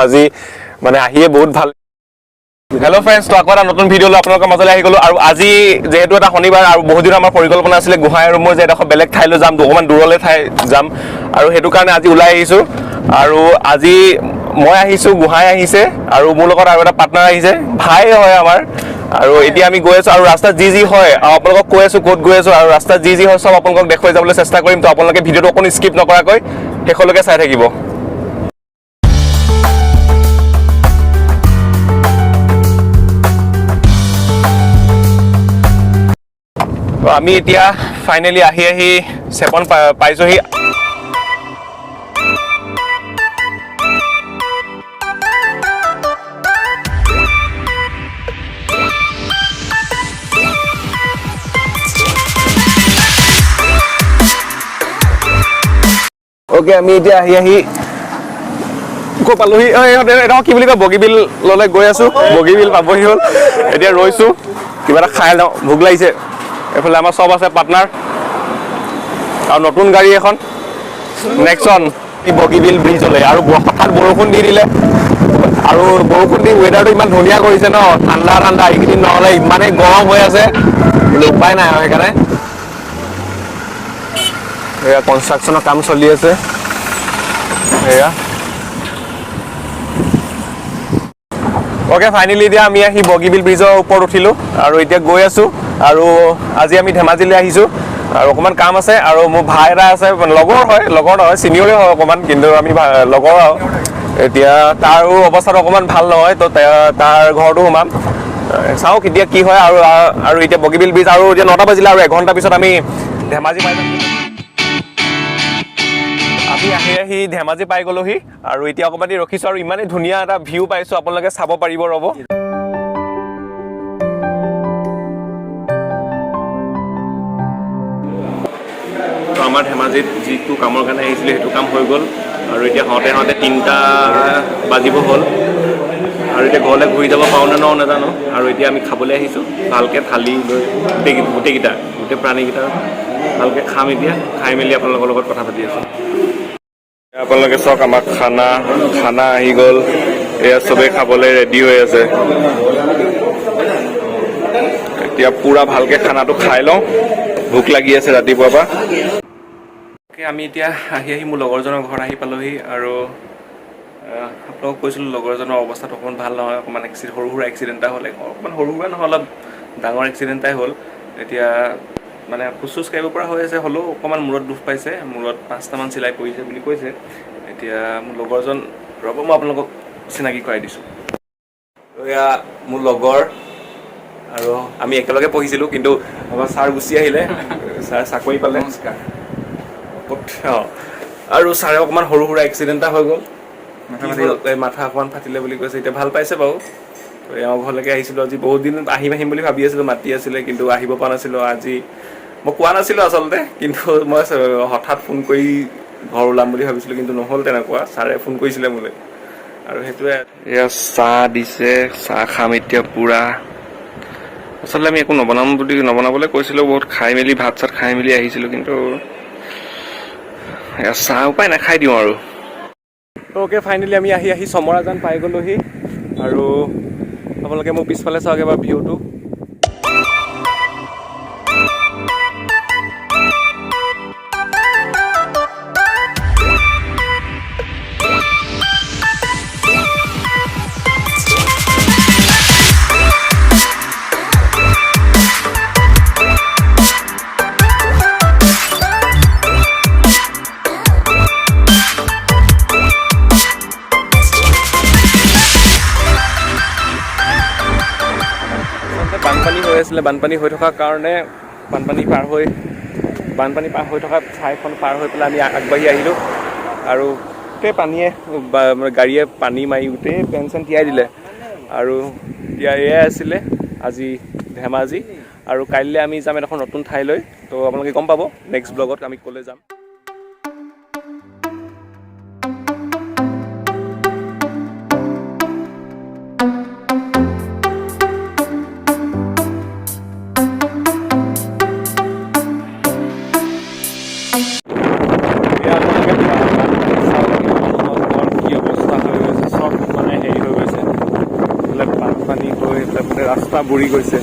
আজি মানে আহিয়ে বহুত ভাল। হেল্ল' ফ্ৰেণ্ডছ, তো আকৌ এটা নতুন ভিডিঅ' লৈ আপোনালোকৰ মাজলৈ আহি গ'লো। আৰু আজি যিহেতু এটা শনিবাৰ আৰু বহুত দিনৰ আমাৰ পৰিকল্পনা আছিলে গোহাঁই আৰু মই যে এডোখৰ বেলেগ ঠাইলৈ যাম, অকণমান দূৰলৈ ঠাই যাম আৰু সেইটো কাৰণে আজি ওলাই আহিছোঁ। আৰু আজি মই আহিছোঁ, গোহাঁই আহিছে আৰু মোৰ লগত আৰু এটা পাৰ্টনাৰ আহিছে, ভাই হয় আমাৰ। আৰু এতিয়া আমি গৈ আছোঁ আৰু ৰাস্তাত যি যি হয় আৰু আপোনালোকক কৈ আছোঁ ক'ত গৈ আছোঁ আৰু ৰাস্তাত যি যি হয় চব আপোনালোকক দেখুৱাই যাবলৈ চেষ্টা কৰিম। তো আপোনালোকে ভিডিঅ'টো অকণ স্কিপ নকৰাকৈ শেষলৈকে চাই থাকিব। তো আমি এতিয়া ফাইনেলি আহি আহি চেপন পাইছোহি। অ'কে, আমি এতিয়া আহি আহি ক'ত পালোহি? অ, এইডোখৰ কি বুলি কয়, বগীবিললৈ গৈ আছো। বগীবিল পাবহি হ'ল, এতিয়া ৰৈছো, কিবা এটা খাই লওঁ, ভোক লাগিছে। এইফালে আমাৰ চব আছে পাৰ্টনাৰ আৰু নতুন গাড়ী এখন নেক্সন। বগীবিল ব্ৰিজলৈ আৰু হঠাৎ বৰষুণ দি দিলে আৰু বৰষুণ দি ৱেডাৰটো ইমান ধুনীয়া কৰিছে ন, ঠাণ্ডা ঠাণ্ডা। এইকেইদিন নহ'লে ইমানেই গৰম হৈ আছে, বোলো উপায় নাই আৰু সেইকাৰণে। এয়া কনষ্ট্ৰাকশ্যনৰ কাম চলি আছে এয়া। অ'কে, ফাইনেলি এতিয়া আমি আহি বগীবিল ব্ৰিজৰ ওপৰত উঠিলোঁ আৰু এতিয়া গৈ আছোঁ। আৰু আজি আমি ধেমাজিলৈ আহিছোঁ আৰু অকণমান কাম আছে। আৰু মোৰ ভাই এটা আছে, লগৰ হয়, লগৰ নহয় চিনিয়ৰে হয় অকণমান, কিন্তু আমি লগৰ আৰু। এতিয়া তাৰো অৱস্থাটো অকণমান ভাল নহয়, তো তাৰ ঘৰতো সোমাম, চাওঁ কেতিয়া কি হয়। আৰু আৰু এতিয়া বগীবিল ব্ৰিজ আৰু এতিয়া 9টা বাজিলে আৰু এঘণ্টা পিছত আমি ধেমাজি পাই যাম। আমি আহি আহি ধেমাজি পাই গ'লোহি আৰু এতিয়া অকণমান দেৰি ৰখিছোঁ আৰু ইমানেই ধুনীয়া এটা ভিউ পাইছোঁ, আপোনালোকে চাব পাৰিব, ৰ'ব। তো আমাৰ ধেমাজিত যিটো কামৰ কাৰণে আহিছিলোঁ সেইটো কাম হৈ গ'ল আৰু এতিয়া হওঁতে হওঁতে 3টা বাজিব হ'ল আৰু এতিয়া ঘৰলৈ ঘূৰি যাব পাৰোঁ নে নোৱাৰোঁ নাজানো। আৰু এতিয়া আমি খাবলৈ আহিছোঁ ভালকৈ থালি লৈ, গোটেইকেইটা গোটেই প্ৰাণীকেইটা ভালকৈ খাম। এতিয়া খাই মেলি আপোনালোকৰ লগত কথা পাতি আছোঁ। আপোনালোকে চাওক, আমাক খানা খানা আহি গ'ল। এয়া চবেই খাবলৈ ৰেডি হৈ আছে। এতিয়া পুৰা ভালকে খানাটো খাই লওঁ, ভোক লাগি আছে ৰাতিপুৱাৰ পৰা। আমি এতিয়া আহি আহি মোৰ লগৰজনৰ ঘৰত আহি পালোহি আৰু আপোনালোকক কৈছিলোঁ লগৰজনৰ অৱস্থাটো অকণমান ভাল নহয়, অকণমান সৰু সুৰা এক্সিডেণ্ট এটা হ'ল, অকণমান সৰু সুৰা নহয়, অলপ ডাঙৰ এক্সিডেণ্ট এটাই হ'ল। এতিয়া মানে খোজ চোজ কাঢ়িব পৰা হৈ আছে, হ'লেও অকণমান মূৰত দুখ পাইছে, মূৰত 5টামান চিলাই পৰিছে বুলি কৈছে। এতিয়া মোৰ লগৰজন, ৰ'ব, মই আপোনালোকক চিনাকি কৰাই দিছোঁ। এয়া মোৰ লগৰ আৰু আমি একেলগে পঢ়িছিলোঁ, কিন্তু আমাৰ ছাৰ গুচি আহিলে, ছাৰ চাকৰি পালে। নমস্কাৰ। অঁ, আৰু ছাৰে অকণমান সৰু সুৰা এক্সিডেণ্ট এটা হৈ গ'ল। মাথা কি ফাটি হ'ল? গ'ল। এই মাথা অকণমান ফাটিলে বুলি কৈছে, এতিয়া ভাল পাইছে বাৰু। তো এওঁৰ ঘৰলৈকে আহিছিলোঁ আজি, বহুত দিন আহিম আহিম বুলি ভাবি আছিলোঁ, মাতি আছিলে কিন্তু আহিব পৰা নাছিলোঁ। আজি মই কোৱা নাছিলোঁ আচলতে, কিন্তু মই হঠাৎ ফোন কৰি ঘৰ ওলাম বুলি ভাবিছিলোঁ, কিন্তু নহ'ল তেনেকুৱা। ছাৰে ফোন কৰিছিলে মোলৈ আৰু সেইটোৱে। এয়া চাহ দিছে, চাহ খাম এতিয়া পুৰা। আচলতে আমি একো নবনাম বুলি, নবনাবলৈ কৈছিলোঁ, বহুত খাই মেলি ভাত চাত খাই মেলি আহিছিলোঁ, কিন্তু এয়া চাহ উপায় নাই, খাই দিওঁ আৰু। অ'কে, ফাইনেলি আমি আহি আহি চমৰাজান পাই গ'লোহি আৰু আপোনালোকে মোৰ পিছফালে চাওক এবাৰ ভিউটো। আচলতে বানপানী হৈ আছিলে, বানপানী হৈ থকাৰ কাৰণে বানপানী পাৰ হৈ থকা ঠাইখন পাৰ হৈ পেলাই আমি আগবাঢ়ি আহিলোঁ আৰু গোটেই পানীয়ে গাড়ীয়ে পানী মাৰি গোটেই পেন চেন তিয়াই দিলে। আৰু এতিয়া এয়াই আছিলে আজি ধেমাজি আৰু কাইলৈ আমি যাম এডোখৰ নতুন ঠাইলৈ। তো আপোনালোকে গম পাব নেক্সট ব্লগত আমি ক'লৈ যাম। এতিয়া আপোনালোকে বানপানী চাওক, মানুহৰ ঘৰ কি অৱস্থা হৈ গৈছে চাওক। মানে ৰাস্তা বুৰি গৈছে।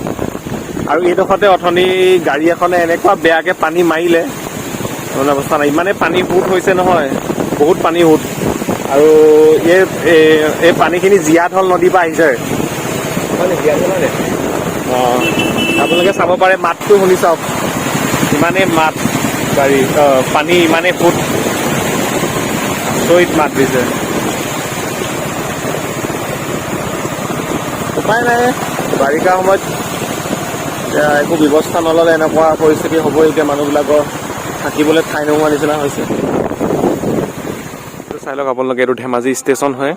আৰু এইডোখৰতে অথনি গাড়ী এখনে এনেকুৱা বেয়াকে পানী মাৰিলে, মানে অৱস্থা নাই। ইমানেই পানী সোঁত হৈছে নহয়, বহুত পানী সোঁত। আৰু এই পানীখিনি জীয়াঢল নদীৰ পৰা আহিছে। অঁ, আপোনালোকে চাব পাৰে, মাতটো শুনি চাওক, ইমানেই মাত গাড়ী পানী, ইমানেই সোঁত, আচৰিত মাত দিছে। উপায় নাই, বাৰিষা সময়ত এতিয়া একো ব্যৱস্থা নল'লে এনেকুৱা পৰিস্থিতি হ'বই। এতিয়া মানুহবিলাকৰ থাকিবলৈ ঠাই নোহোৱা নিচিনা হৈছে। এইটো চাই লওক আপোনালোকে, এইটো ধেমাজি ষ্টেচন হয়।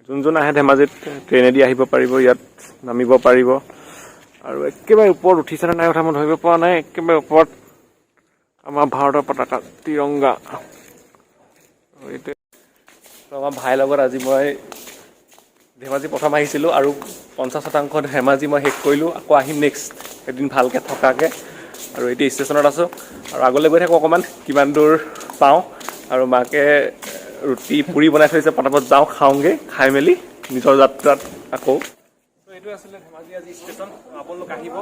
যোন যোন আহে ধেমাজিত, ট্ৰেইনেদি আহিব পাৰিব, ইয়াত নামিব পাৰিব। আৰু একেবাৰে ওপৰত উঠিছে নে নাই কথা মই ধৰিব পৰা নাই। একেবাৰে ওপৰত আমাৰ ভাৰতৰ পতাকা, তিৰংগা। আৰু এইটোৱে আমাৰ ভাইৰ লগত আজি মই ধেমাজি প্ৰথম আহিছিলোঁ আৰু 50% ধেমাজি মই শেষ কৰিলোঁ। আকৌ আহিম নেক্সট এদিন ভালকৈ থকাকৈ। আৰু এতিয়া ষ্টেচনত আছোঁ আৰু আগলৈ গৈ থাকোঁ অকণমান, কিমান দূৰ পাওঁ। আৰু মাকে ৰুটি পুৰি বনাই থৈছে, পটাপট যাওঁ, খাওঁগৈ, খাই মেলি নিজৰ যাত্ৰাত আকৌ। এইটো আছিলে ধেমাজি আজি ষ্টেচন। আপোনালোক আহিব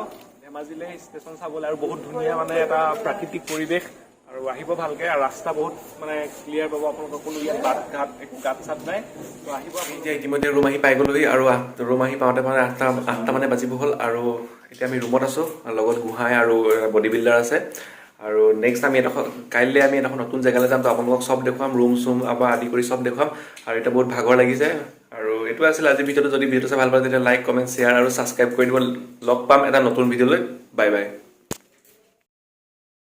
ধেমাজিলৈ ষ্টেচন চাবলৈ আৰু বহুত ধুনীয়া মানে এটা প্ৰাকৃতিক পৰিৱেশ আৰু আহিব ভালকে। আৰু ৰাস্তা বহুত মানে ক্লিয়াৰ পাব আপোনালোকৰ, কোনো ইয়াত বাট ঘাট একো গাঁত চাত নাই। তো আহিব। এতিয়া ইতিমধ্যে ৰুম আহি পাই গ'লোহি আৰু ৰুম আহি পাওঁতে মানে 8টা মানে বাজিব হ'ল। আৰু এতিয়া আমি ৰুমত আছোঁ, লগত গোহাঁই আৰু বডি বিল্ডাৰ আছে। আৰু নেক্সট আমি এডোখৰ, কাইলৈ আমি এডোখৰ নতুন জেগালৈ যাম। তো আপোনালোকক চব দেখুৱাম, ৰুম চুম বা আদি কৰি চব দেখুৱাম। আৰু এতিয়া বহুত ভাগৰ লাগিছে। আৰু এইটো আছিল আজি ভিডিঅ'টো। যদি ভিডিঅ'টো চাই ভাল পালে, তেতিয়া লাইক, কমেণ্ট, শ্বেয়াৰ আৰু ছাবস্ক্ৰাইব কৰি দিব। লগ পাম এটা নতুন ভিডিঅ'লৈ। Bye bye.